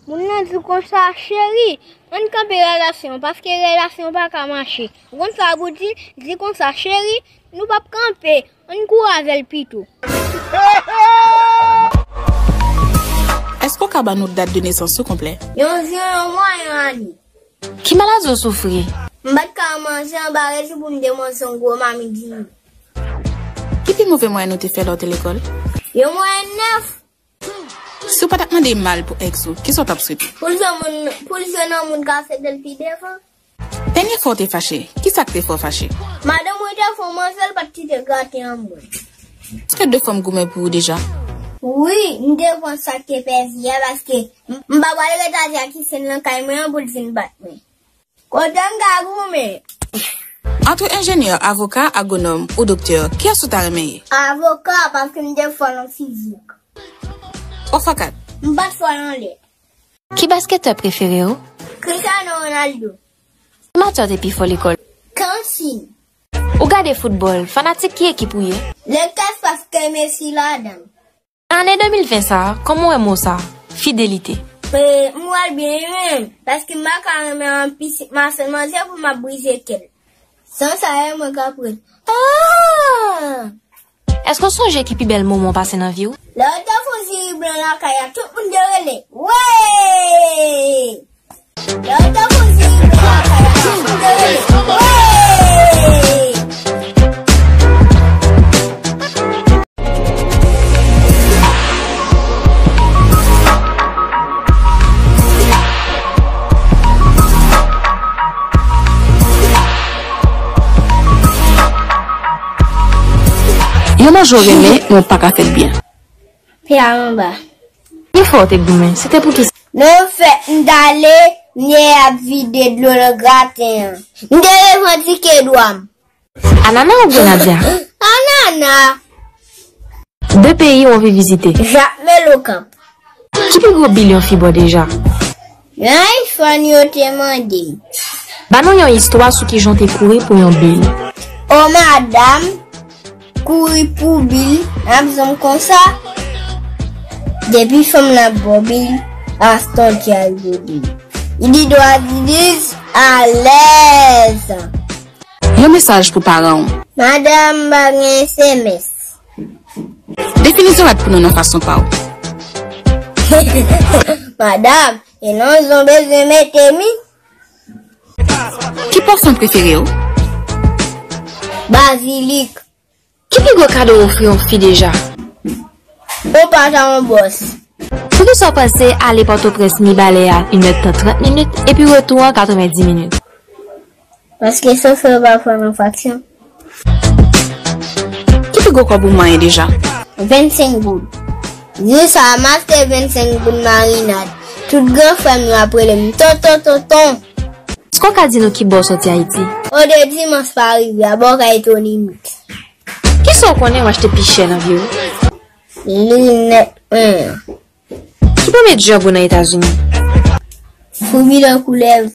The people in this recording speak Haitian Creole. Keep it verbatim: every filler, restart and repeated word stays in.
Moun nan di konsa, cheri, ann kanpe relasyon, paske relasyon pa ka mache. Ou konn sa pou di, di konsa, cheri, nou p ap kanpe, ann kouri avè l pito. Èske w ka ban nou dat de nesans ou konplè? Yon jan yon mwa yon ane. Ki maladi w soufri? M pa t ka manje anba rejim pou m te manje yon gwo mamit diri. Ki pi move mwayen ou te fè lè w te lekòl? Yon mwayen nèf. Si w pa t ap mande mal pou èks ou, kisa w t ap swete? Pou l jwenn moun, pou l jwenn yon moun k ap fete l pi devan. Dènye fwa w te fache, kisa k te fè w fache? Madanm mwen te fè yon manzè, l pa t kite graten an mwen. Èske de fanm goumen pou ou deja? Wi, m te pran sa k te pèdi a paske m, m pa pral ret a di a ki sèn nan kay mwen an pou l vin bat mwen. Kote m ka goumen? Antre enjenyè, avoka, agwonòm ou doktè, kiyès ou ta renmen ye? Avoka, paske m te fò nan fizik. Ou fò kat? M pa t fò nan lèt. Ki basketè prefere w? Cristiano Ronaldo. Ki matyè w te pi fò lekòl? Kantin. Ou gade foutbòl, fanatik ki ekip ou ye? Lakès paske Messi ladan l. Nan ane de mil ven sa a, kòman w wè mo sa a, fidelite? E, m wè l byen wi, paske m pa ka renmen yon pitit m a sèlman se pou m ap brize kè l. San sa e mwen k ap ret. Ah! Èske w sonje ki pi bèl moman w pase nan vi w? Lè yo te fè yon ziri blan lakay la, tout moun te rele, wee! Lè yo te fè yon ziri blan lakay la, tout moun te rele, wee! Yon manje w renmen, men w pa ka fè l byen. Pye a anba. Ki fè w te goumen? Se te pou ki sa? Nan yon fèt m t ale, m te ap vide dlo nan graten an. M te revandike dwa m. Anana oubyen Nadia? Anana! De peyi w anvi vizite? Jak Melokap. Ki pi gwo bil yon fi ba w deja? Yon iPhone yo te mande m. Ban nou yon istwa sou kijan w te kouri pou yon bil. O madanm, kouri pou bil, n ap janm konsa. Depi fanm nan ba w bil, astò w te al pou bil. Li di dwa didiz alèz. Yon mesaj pou paran w. Madanm, m pa gen S M S. Defini zòrèt pou nou nan fason pa w. Madanm, e nan zon bezwen mete mi. Ki pafan prefere w? Bazilik. Ki pi gwo kado w ofri yon fi deja? Ou pa ta yon bòs. Poukisa w panse ale Pòtoprens Mibalè a inèdtan trant minit epi retou an katrevenndis minit? Paske chofè pa fè nan faksyon. Ki pi gwo kòb ou manyen deja? Vennsenk goud. Jou sa a m achte vennsenk goud marinad. Tout gran frè m yo ap rele m tonton tonton. Èske w ka di nou ki bò w soti Ayiti? O de dimanch pa rive, a bò kay Tony Mix. Kisa w konnen w achte pi chè nan vi w? Linèt mwen an. Ki premye djòb ou nan Etazini? Foubi nan koulèv.